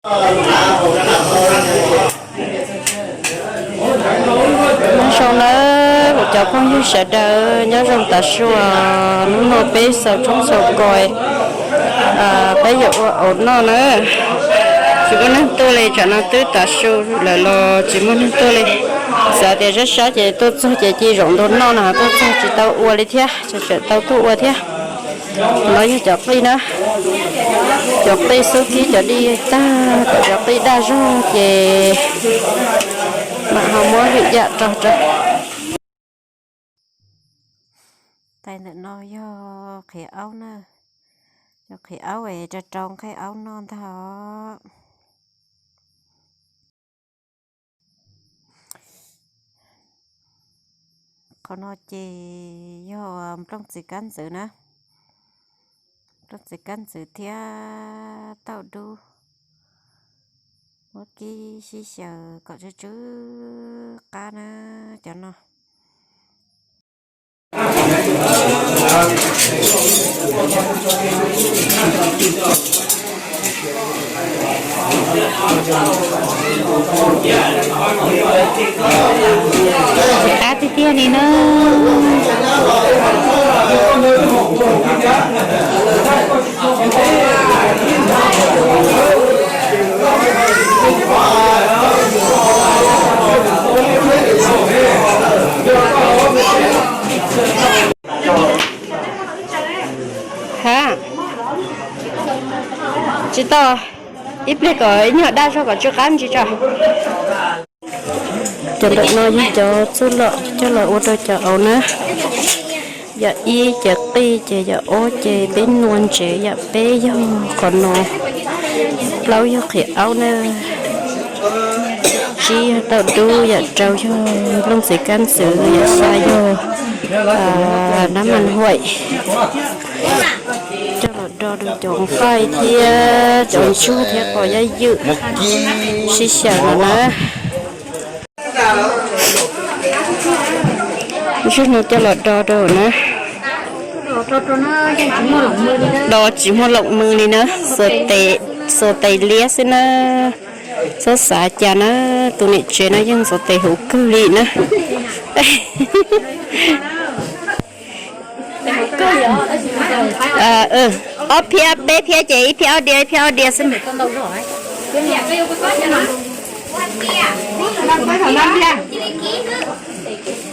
Nyob zoo nawb kuv cov phooj ywg sawv daws, nyob zoo tav su. Hnub no peb xaus tshoob xaus kos, peb yuav ua auv noj na. Tsis muaj neeg tuaj li, tsam no twb tav su lawm los tsis muaj neeg tuaj li. Xav tias sab sab ces tuaj txog ces ci zaum ntua noj no, tuaj txog tsis tau ua li thiab, tseem tau tuaj ua thiab. No yog cov qij na, cov qij xub kib cov dij tag kom cov qij daj zog ces mam ho muab lwm yam rau rau. Tais ntawm no yog qhiav aub na, cov qhiav aub es rau rau nqaij aub noj ntag os. Qhov no ces yog nplooj txiv kab ntxwv na, nplooj txiv kab ntxwv thiab tauj dub. Muab kib sib xyaw kom tsw tsw qab na cov no. Qab tiag tiag li na. Ha, tsis tau, ib pliag kom ib nyuag daj zog kom tsw qab ntsis tso. Cov ntawm no yog cov txuj lom coj los ua rau cov auv na. Yam ib ces qij ces yam ob ces peb nua ntsev, yam peb yog qhov no, plaub yog qhiav aub na, tsib yog tauj dub, yam rau yog nplooj txiv kab ntxwv, yam xya yog nab mas huaim. Coj los do rau cov nqaij thiab cov ntsuag thiab qos yaj ywm sib xyaw no na. Ntsuag no coj los do rau na. Do tsis muaj loos mws li na, xuas tes liab xwb na. Txhob xav cas na, tus niam tsev no yeej xuas tes huv kawg li na. Ob phiab peb phiab ces ib phiab ob diav ib phiab ob diav xwb mas.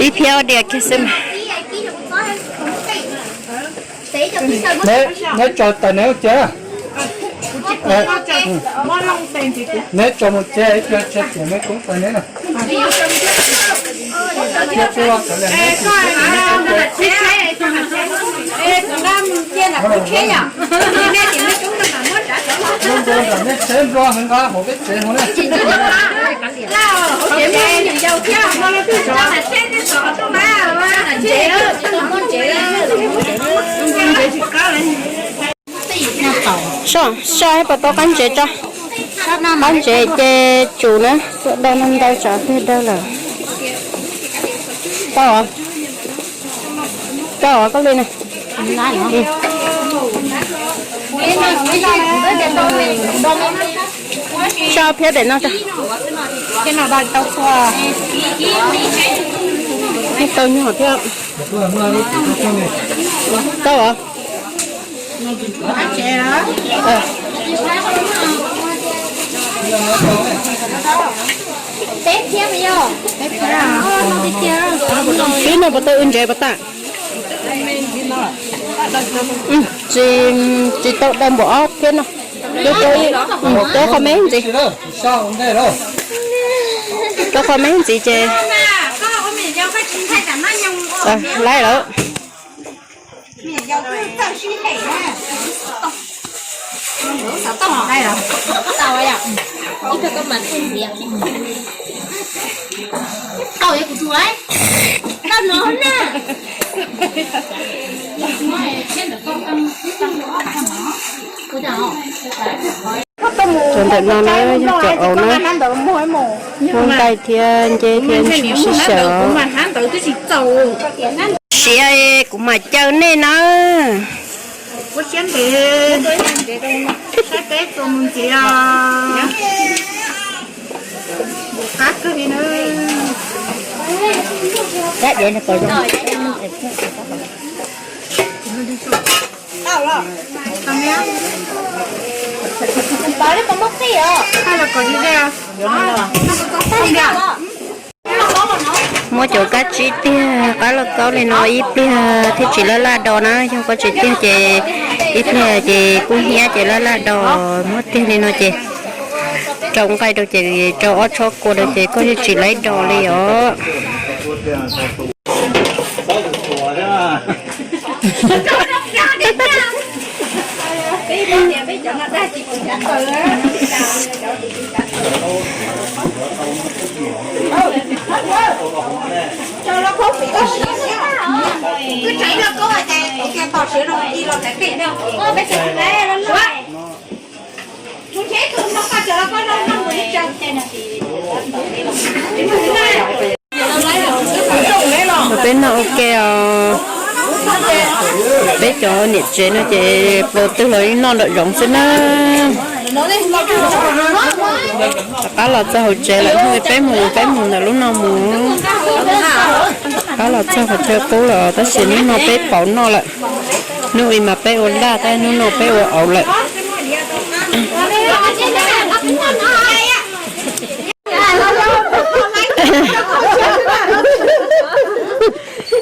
Ib phiab ob diav kiag xwb mas. Neb tso tais neb ua cia. Neb tso mus cia ib pliag tsam neb kub tais neb na. Neb tsheb nplua nqa hauv peb tsev hauv na. Soj, soj, puas tau qab ntsev tso? Qab ntsev ces tsum na, tuaj dawb ntau tsam plig dawb lawm. Tau os, tau os koj li na. Soj phiab daim no tso. Tau nyuag thiab. Tau os. Pib no puas tau wb ntsev puas tag? Tsis, tsis tau dawb npaum ob phiab no. Rau qhov me ntxiv, rau qhov me ntxiv ces laib lawm. Cov ntawm no na yog cov auv na, muab nqaij thiab nceb thiab ntsuag sib xyaw. Siav kuv mam caw nej na. Saib peb tua mus ntxiv os. Muab cov kab tsib tiag qab lauj kaub li no ib pliag thiaj tsis laj laj do na, yog koj tsis tiag ces ib pliag ces kub hnyiab ces laj laj do. Muab tiag li no ces rau nqaij rau ces rau ob tsob kua rau ces koj yeej tsis laib do li os. Peb noj ua ke os. Peb cov niam tsev no ces plaws twg los yeej noj nraum zoov xwb na. Rov qab los txog hauv tsev lawm, hnub ib peb mus, peb mus ntawm lub no mus. Rov qab los txog qhov chaw qub lawm tab sis hnub no peb pauv noj lawm. Hnub ib mas peb ua laj, tab hnub no peb ua auv lawm.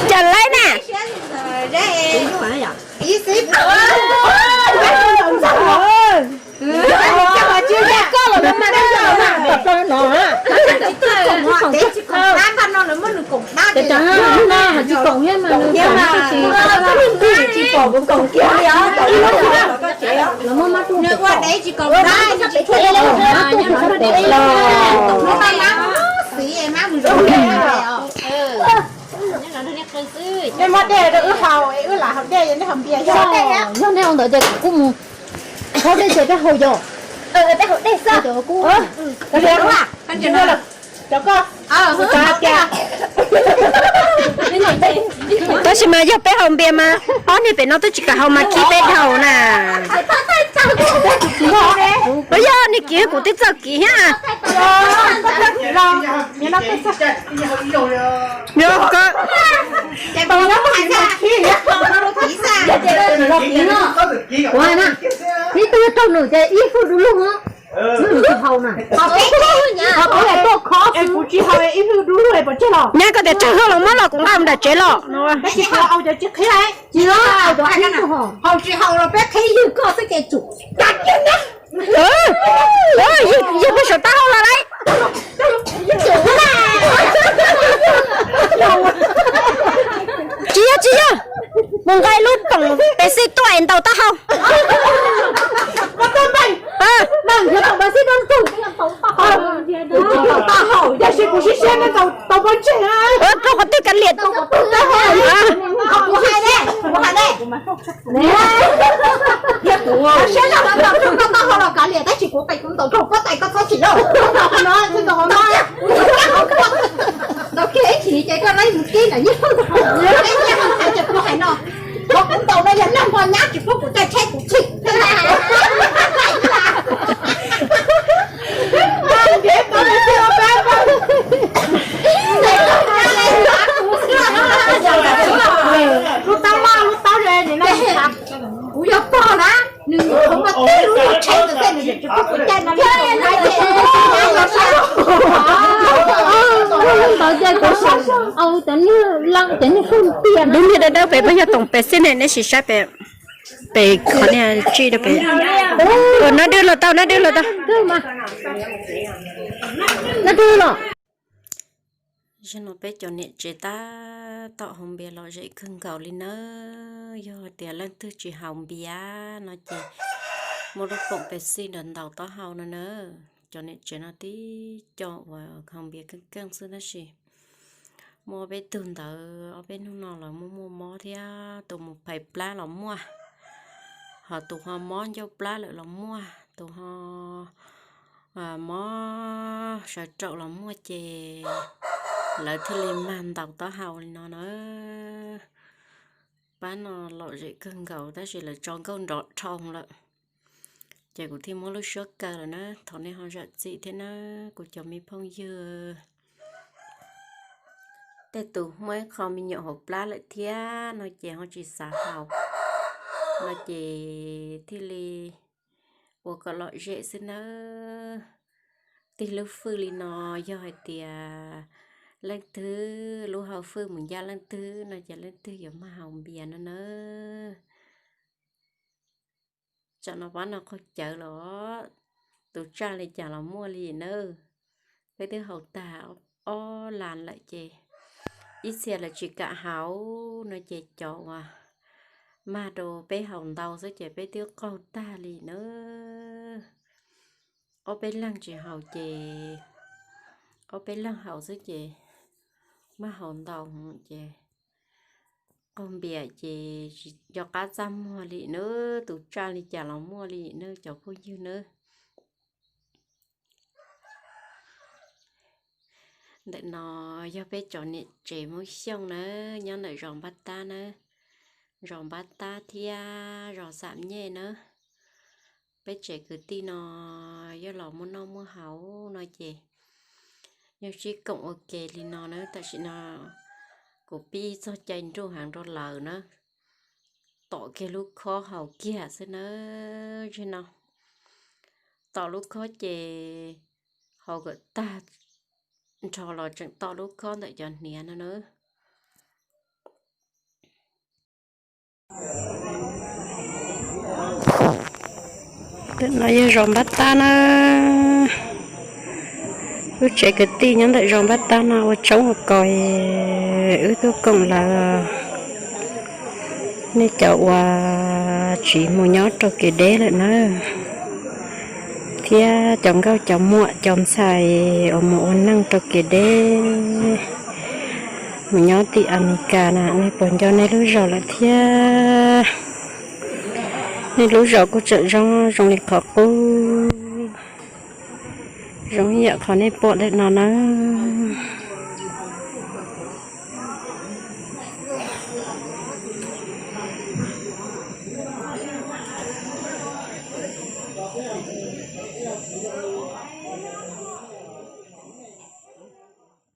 Cas laib na. Nej muab dej rau wb haus es wb lam haus dej, yog nej haus npias yog. Yog nej ua ntawd ces kuv kuj mus. Haus dej ces peb haus yos. Peb haus dej xwb. Tab sis mas yog peb haus npias mas ob niag pem no twb tsis kam haus mas khib peb dhau na. Puas yog niag kiv kuv twb txawj kiv thiab. Ib tug yog raug nws ces ib hwj du lug, nws tsis haus na. Kuv tsis haus ib hwj du lug pov tseg los. Nyab koj tias tsawg hwj los muab los kuv nqa mus nram tsev los. Tsis haus los peb qhib ywg koj xwb ces tsum. Ywg puag saum taub hau los lauj. Tsis yog, tsis yog. Mus nqa lub toom pes xij tuaj es ntaus taub hau. Rau qhov twg kav liam. Siab zog no ntaus raug koj taub hau los kav liam, tab sis kuv qis kuv ntaus raug koj tais koj txhob tsim lauj. Ntaus kiag ib chim ces koj rov mus kib ntawm nyiaj, ces kuv hais no, qhov kuv ntaus no yog leej hmo nyab tsis pub kuv caij tsheb kuv tshwm. Lub taub loj lub taub, kuv yog pog na, nws mus qhov muag tib lub lub tsheb ntawd xwb nws tsis pub kuv caij no li. Ntawd ces kuv au cov niag laj cov niag kawg tiag. Lub niag dawb dawb pem puas yog toom pes xij ne, neb sim saib pem, pem qhov niag tsij dawb pem. Nab dwb los tau, nab dwb los tau. Nab dwb los. Zaum no peb cov niam tsev tab tom haus npias lom zem kawg nkaus li nawb. Yog tias leej twg tsis haus npias no ces muaj lub poom pes xij nrog ntaus taub hau no na. Cov niam tsev no tib co uas haus npias keej keej xwb tab sis muaj peb tug ntawd ob peb hnub no lawv muaj muaj mob thiab, tus mus phais plab los muaj, ho tus ho mob ncauj plab lawm los muaj, tus ho mob sawv raum los muaj ces lawv thiaj li mag ntaus taub hau li no na. Pab no lom zem kawg nkaus tab sis lawv tso nkauj nrov dhau lawm, ces kuv thiaj muab lub suab kaw lawm na. Thov nej ho zam txim thiab na kuv cov me phooj ywg. Tej tus muaj ib qho me nyuam hauv plab lawm thiab no ces ho tsis xav haus, no ces thiaj li ua kom lom zem xwb nawb. Tig lub fwj li no, yog hais tias leej twg lub hauv fwj mus ncaj leej twg no ces leej twg yuav mag haus npias no nawb. Tsam no pab no qaug cawv los, tus tsaj li cas los muaj li nawb. Peb twb haus tag ob las lawm ces ib txhia lawv tsis kam haus no ces cov uas mag rau peb haus ntau xwb ces peb twb qaug tag li nawb. Ob peb leeg tsis haus ces, ob peb leeg haus xwb ces mag haus ntau ces qaug npias ces tsis nco qab txaj muag li nawb. Tus tsaj li cas los muaj li nawb cov phooj ywg nawb. Ntawm no yog peb cov niam tsev Hmoob Xyooj nawb, nyob ntawm zos Npab Tab nawb, zos Npab Tab thiab zos Xam Nyej nawb. Peb tsev kwv tij no yog los muaj noj muaj haus no ces yog sib koom ua ke li no nawb. Tam sim no kuv pib txog cai nruj heev rau lawm na, tom kiag lub khob haus kiag xwb nawb. Tam no tom lub khob ces haus kom tag nrho los tseem tom lub khob ntawm cov hniav no nawb. Ntawm no yog zos Npab Tab na, wb tsev kwv tij nyob ntawm zos Npab Tab no ua tshoob ua kos, wb tuaj koom lawv, nej cov uas tsiv mus nyob rau kev deb lawm na, thiab cov nkauj cov muam cov ntxhais uas mus ua neej rau kev deb, mus nyob tim Amelikas na, nej puas nco nej lub zos lawm thiab? Nej lub zos kuj tseem zoo zoo li qhov qub, zoo ib yam qhov nej pom ntawm no nawb.